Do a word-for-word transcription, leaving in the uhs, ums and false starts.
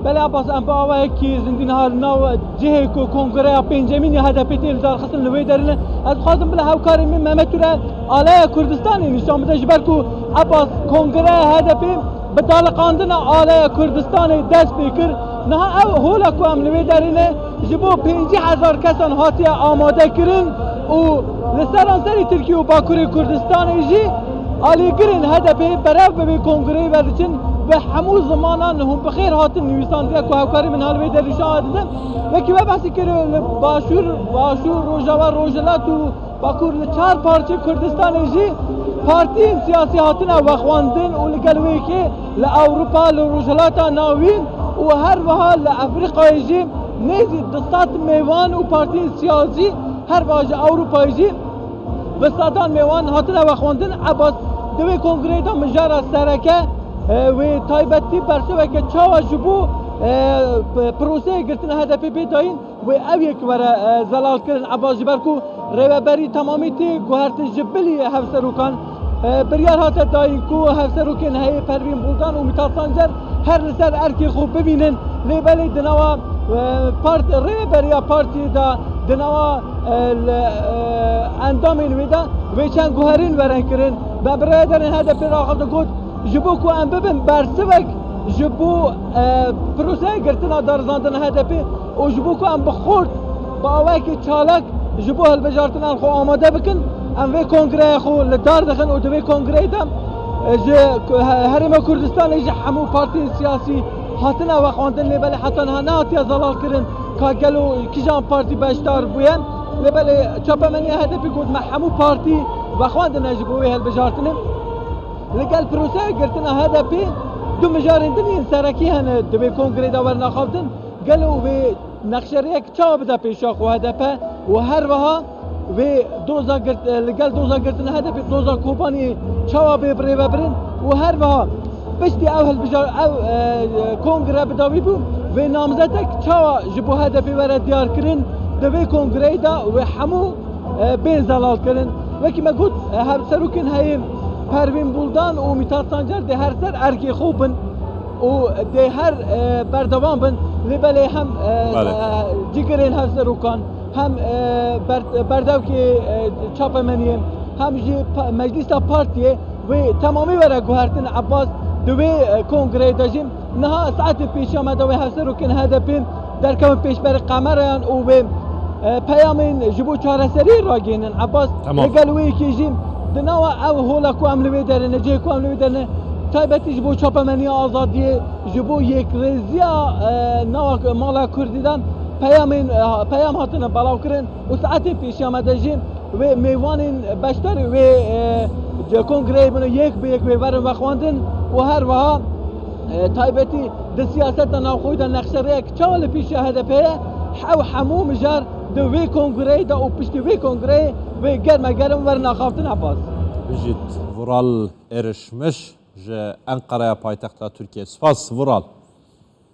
Belê Abbas, em bi awayekî zindî niha li nav cihê ku kongreya pêncemîn ya H D P tê lidarxistin li wê derê ne. Ez dixwazim bila hevkarê min Mehmet Ture aleya Kurdistanê nîşan bide, ji ber ku Abbas, kongreya H D P bi daliqandina aleya Kurdistanê dest pê kir. Niha ev hola ku em li wê derê ne, ji bo pêncî hezar kesan hatiye amade kirin û li seranserî Tirkiye û Bakurê Kurdistanê jî alîgirên H D P berev bi vê kongreyê ve diçin, bi hemû zimanan hûn bi xêr hatin nivîsandiye ku hevkarê min ha li wê derê nîşan dide. Wekî we behsî kir, li Başûr, Başûr, Rojava, Rojhilat û Bakur, li çar parçeyê Kurdistanê jî partiyên siyasî hatine vexwendin û li gel wê yekê li Ewropa, li Rojhilata Navîn û her wiha li Efrîqayê jî nêzî du sed mêvan û partiyên siyasî her wiha ji Ewropayê jî bi sedan mêvan hatine vexwendin. Ebas, di wê kongreyê de mijara sereke, e, wê taybetî bersiveke çawa ji bo, e, p-, proseyê girtina H D P bê dayîn, wê ev yek were, e, zelalkirin. Ebas, ji ber ku rêveberî temamî tê guhertin ji bilî hevserokan, e, biryar hate dayîn ku hevserokên heyê Pervîn Buldan û Mithat Sancar her li ser erkê xwe bimînin. Lê belê di nava, e, part-, rêveberiya partiyê de, di nava, e, li, e, endamên wê de wê çend guherîn werin kirin. Me bi rêveberên H D P re axaftin, got, ji bo ku em bibin bersivek ji bo, e, proseya girtina darizandina H D P û ji bo ku em bi xort, bi awayekî çalak ji bo hilbijartina xwe amade bikin, em vê kongreyê xwe li dar dixin û di vê kongreyê de, e, ji Ku-, he-, Herêma Kurdistanê jî hemû partiyên siyasî hatine vexwendin, lê belê heta niha nehatiye zelalkirin ka gelo kîjan partî beşdar bûye. Lê belê çapemeniya H D P got, me hemû partî vexwendine ji bo wê hilbijartinê. Li gel proseya girtina H D P du mijarên din yên serekî hene di vê kongreyê de werin axaftin. Gelo wê nexşeriyek çawa bide pêşiya xwe H D P û her wiha wê doza girt-, li gel doza girtina H D P doza Kobaniyê çawa bê birêvebirin û her wiha piştî ev hilbijar-, ev, e, kongre bi dawî bû, wê namzetek çawa ji bo H D P were diyarkirin, di vê kongreyê de wê hemû, e, bên zelalkirin. Wekî me got, e, hevserokên heyî Pervîn Buldan û Mithat Sancar dê her ser erkê xwe bin û dê her, e, berdewam bin. Lê belê hem, e, Belê. e, cigirên hevserokan, hem, e, ber-, berdevkê, e, çapemeniyê, hem jî pa-, meclîsa partiyê wê temamî were guhertin. Ebas, di wê, e, kongreyê de jî niha saetê pêşiya me de wê hevserokên H D P derkevin pêşberî kamerayan û wê, e, peyamên ji bo çareseriyê ragihînin. Ebas, Tamam. li gel wê yekê jî di nava ev hola ku em li wê derê ne, cihê ku em li wê derê ne, taybetî ji bo çapemeniya azadiyê, ji bo yekrêziya, e, nava mala Kurdî de peyamên, e, peyam hatine belavkirin û saetên pêşiya me de jî wê mêvanên beşdarî wê, e, kongreyê bûne yek bi yek wê werin vexwendin û her wiha, e, taybetî di siyaseta navxweyî de nexşeriyek çawa li pêşiya H D P ye, ew hemû mijar di wê kongreyê de û piştî wê kongreyê wê germegerim werin axaftin. Ebas. Bijît Vural Erişmiş ji Enqereya paytexta Tirkiyê. Spas Vural.